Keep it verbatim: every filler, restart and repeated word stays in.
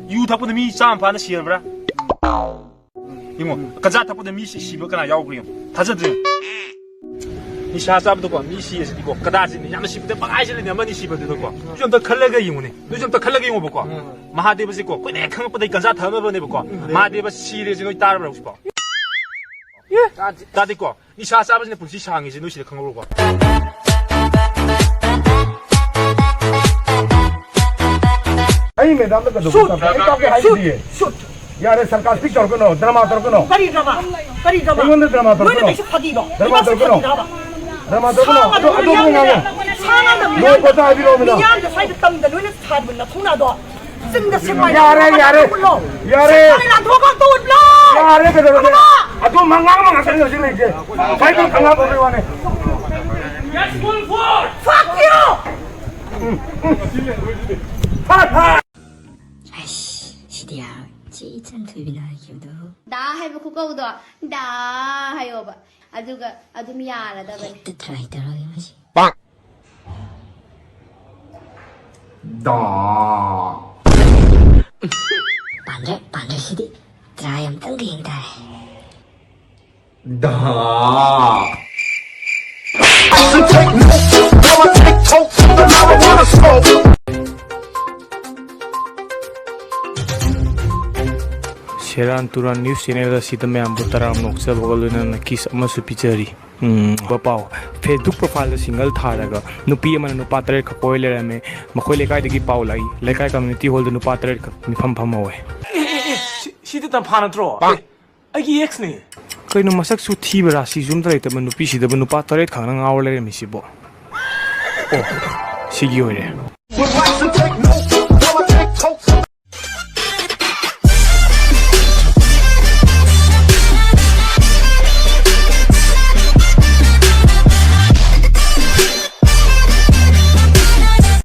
U ꯊꯛꯄꯗ ꯃꯤ ꯆꯥꯝꯃ ꯐꯥꯅ ꯁꯤꯔꯕ꯭ꯔꯥ? ꯌꯦꯡꯉꯣ, ꯒꯟꯖꯥ ꯊꯛꯄꯗ ꯃꯤ ꯁꯤ-, ꯁꯤꯕ ꯀꯅꯥ ꯌꯥꯎꯈ꯭ꯔꯦ? ꯌꯦꯡꯉꯣ, ꯊꯥꯖꯗ꯭ꯔꯦ꯫ ꯅꯤꯁꯥ ꯆꯥꯕꯗꯀꯣ ꯃꯤ ꯁꯤꯔꯁꯤꯗꯤꯀꯣ, ꯀꯗꯥꯁꯤꯅ ꯌꯥꯝꯅ ꯁꯤꯕꯗ ꯄꯪꯍꯥꯏꯁꯤꯂꯅꯦ ꯑꯃꯅꯤ ꯁꯤꯕꯗꯨꯗꯀꯣ꯫ ꯅꯣꯏꯁꯨ ꯑꯝꯇ ꯈꯜꯂꯒ ꯌꯦꯡꯉꯨꯅꯦ꯫ ꯅꯣꯏꯁꯨ ꯑꯝꯇ ꯈꯜꯂꯒ ꯌꯦꯡꯉꯣꯕꯀꯣ꯫ ꯃꯍꯥꯗꯦꯕꯁꯦꯀꯣ, ꯑꯩꯈꯣꯏꯅ ꯍꯦꯛ ꯈꯪꯉꯛꯄꯗꯒꯤ ꯒꯟꯖꯥ ꯊꯛꯅꯕꯅꯦꯕꯀꯣ꯫ ꯃꯍꯥꯗꯦꯕ ꯁꯤꯔꯦꯁꯦ ꯅꯣꯏ ꯇꯥꯔꯕ꯭ꯔꯥ ꯍꯧꯖꯤꯛꯐꯥꯎ? ꯇꯥꯗꯦꯀꯣ? ꯅꯤꯁꯥ ꯆꯥꯕꯁꯤꯅ ꯄꯨꯟꯁꯤ ꯁꯥꯡꯉꯤꯁꯦ ꯅꯣꯏ ꯁꯤꯗ ꯈꯪꯍꯧꯔꯣꯀꯣ꯫ ꯑꯩ ꯃꯦꯗꯥꯝꯗ ꯀꯩꯗꯧꯕ ꯇꯝꯃꯦ? ꯑꯩ ꯇꯥꯛꯀꯦ ꯍꯥꯏꯗꯤꯌꯦ꯫ ꯁꯨꯠ, ꯁꯨꯠ꯫ ꯌꯥꯔꯦ, ꯁꯔꯀꯥꯁꯇꯤꯛ ꯇꯧꯔꯛꯀꯅꯣ, ꯗ꯭ꯔꯃꯥ ꯇꯧꯔꯛꯀꯅꯣ꯫ ꯀꯔꯤ ꯗ꯭ꯔꯃꯥ? ꯀꯔꯤ ꯗ꯭ꯔꯃꯥ? ꯑꯩꯉꯣꯟꯗ ꯗ꯭ꯔꯃꯥ ꯅꯣꯏꯅ ꯇꯧꯔꯛꯀꯅꯣ꯫ ꯀꯩꯁꯨ ꯐꯥꯒꯤꯔꯣ? ꯗ꯭ꯔꯃꯥ ꯅꯣꯏꯅ ꯇꯧꯔꯛꯀꯅꯣ꯫ ꯐꯥꯒꯤꯔꯕ? ꯗ꯭ꯔꯃꯥ ꯇꯧꯔꯛꯀꯅꯣ꯫ ꯁꯥ ꯑꯗꯨ, ꯉꯥꯗ ꯑꯗꯨ ꯌꯥꯝ ꯉꯥꯡꯉꯦ꯫ ꯁꯥ ꯉꯥꯗ ꯂꯣꯏ ꯃꯤꯌꯥꯝꯗ, ꯄꯣꯊꯥ ꯍꯥꯏꯕꯤꯔꯛꯑꯣ, ꯃꯦꯗꯥꯝ꯫ ꯃꯤꯌꯥꯝꯗ ꯁ꯭ꯋꯥꯏꯗ ꯇꯝꯗ ꯅꯣꯏꯅ ꯁꯥꯔꯤꯕ ꯅꯊꯧꯅꯥꯗꯣ ꯆꯤꯡꯗ ꯁꯦꯛꯃꯥꯏ ꯌꯥꯔꯦ, ꯂꯥꯟꯊꯣꯛꯑꯒ ꯌꯥꯔꯦ꯫ ꯇꯧ ꯎꯠꯂꯣ꯫ ꯌꯥꯔꯦ꯫ ꯁꯦꯛꯃꯥꯏ ꯂꯥꯟꯊꯣꯛꯑꯒ ꯇꯧ ꯎꯠꯂꯣ꯫ ꯌꯥꯔꯦ, ꯀꯩꯗꯧꯔꯒꯦ? ꯑꯗꯨꯃ! ꯑꯗꯨ ꯃꯉꯥꯡ ꯃꯉꯥꯛꯇꯅꯤ ꯍꯧꯖꯤꯛ ꯂꯩꯔꯤꯁꯦ꯫ ꯁ꯭ꯋꯥꯏꯗ ꯈꯪꯉꯕ ꯋꯥꯅꯦ꯫ Fuck you! ꯐꯠ ꯐꯠ! ꯑꯁ, ꯁꯤꯗꯤ ꯌꯥꯔꯣꯏ꯫ ꯆꯦ ꯏꯆꯟ ꯊꯣꯏꯕꯤꯅ ꯍꯥꯏꯈꯤꯕꯗꯣ꯫ ꯗꯥ ꯍꯥꯏꯕ ꯈꯨꯀꯧꯗꯣ ꯗꯥ ꯍꯥꯏꯌꯣꯕ꯫ ꯑꯗꯨꯒ ꯑꯗꯨꯝ ꯌꯥꯔꯗꯕꯅꯦ꯫ ꯍꯦꯛꯇ try ꯇꯧꯔꯒꯦ ꯃꯁꯤ꯫ ꯗꯥ꯫ ꯄꯥꯟꯗ꯭ꯔꯦ, ꯄꯥꯟꯗ꯭ꯔꯦ ꯁꯤꯗꯤ꯫ Try ꯑꯝꯇꯪꯒ ꯌꯦꯡ ꯇꯥꯔꯦ꯫ ꯗꯥ꯫ ꯁꯦꯔꯥꯟ ꯇꯨꯔꯥꯟ news channel ꯑꯁꯤꯗ ꯃꯌꯥꯝꯕꯨ ꯇꯔꯥꯝꯅ ꯑꯣꯛꯆꯕꯒ ꯂꯣꯏꯅꯅ kiss ꯑꯃꯁꯨ ꯄꯤꯖꯔꯤ꯫ ꯎꯝ, ꯄꯥꯎ꯫ Facebook profile ꯗ single ꯊꯥꯔꯒ ꯅꯨꯄꯤ ꯑꯃꯅ ꯅꯨꯄꯥ ꯇꯔꯦꯠ ꯈꯛ ꯀꯣꯏ ꯂꯩꯔꯝꯃꯦ꯫ ꯃꯈꯣꯏ ꯂꯩꯀꯥꯏꯗꯒꯤ ꯄꯥꯎ ꯂꯥꯛꯏ꯫ ꯂꯩꯀꯥꯏ community hall ꯗ ꯅꯨꯄꯥ ꯇꯔꯦꯠ ꯈꯛ ꯃꯤꯐꯝ ꯐꯝꯍꯧꯋꯦ꯫ ꯑꯦ, ꯑꯦ, ꯑꯦ, ꯁꯤ-, ꯁꯤꯗꯤ ꯇꯝꯐꯥ ꯅꯠꯇ꯭ꯔꯣ? ꯑꯦ, ꯑꯩꯒꯤ ex ꯅꯦ꯫ ꯀꯩꯅꯣ, ꯃꯁꯛꯁꯨ ꯊꯤꯕ ꯔꯥꯁꯤꯁꯨ ꯑꯝꯇ ꯂꯩꯇꯕ ꯅꯨꯄꯤꯁꯤꯗꯕꯨ ꯅꯨꯄꯥ ꯇꯔꯦꯠ ꯈꯛꯅ ꯉꯥꯎꯔ ꯂꯩꯔꯝꯃꯤꯁꯤꯕꯣ? ꯑꯣ, ꯁꯤꯒꯤ ꯑꯣꯏꯔꯦ꯫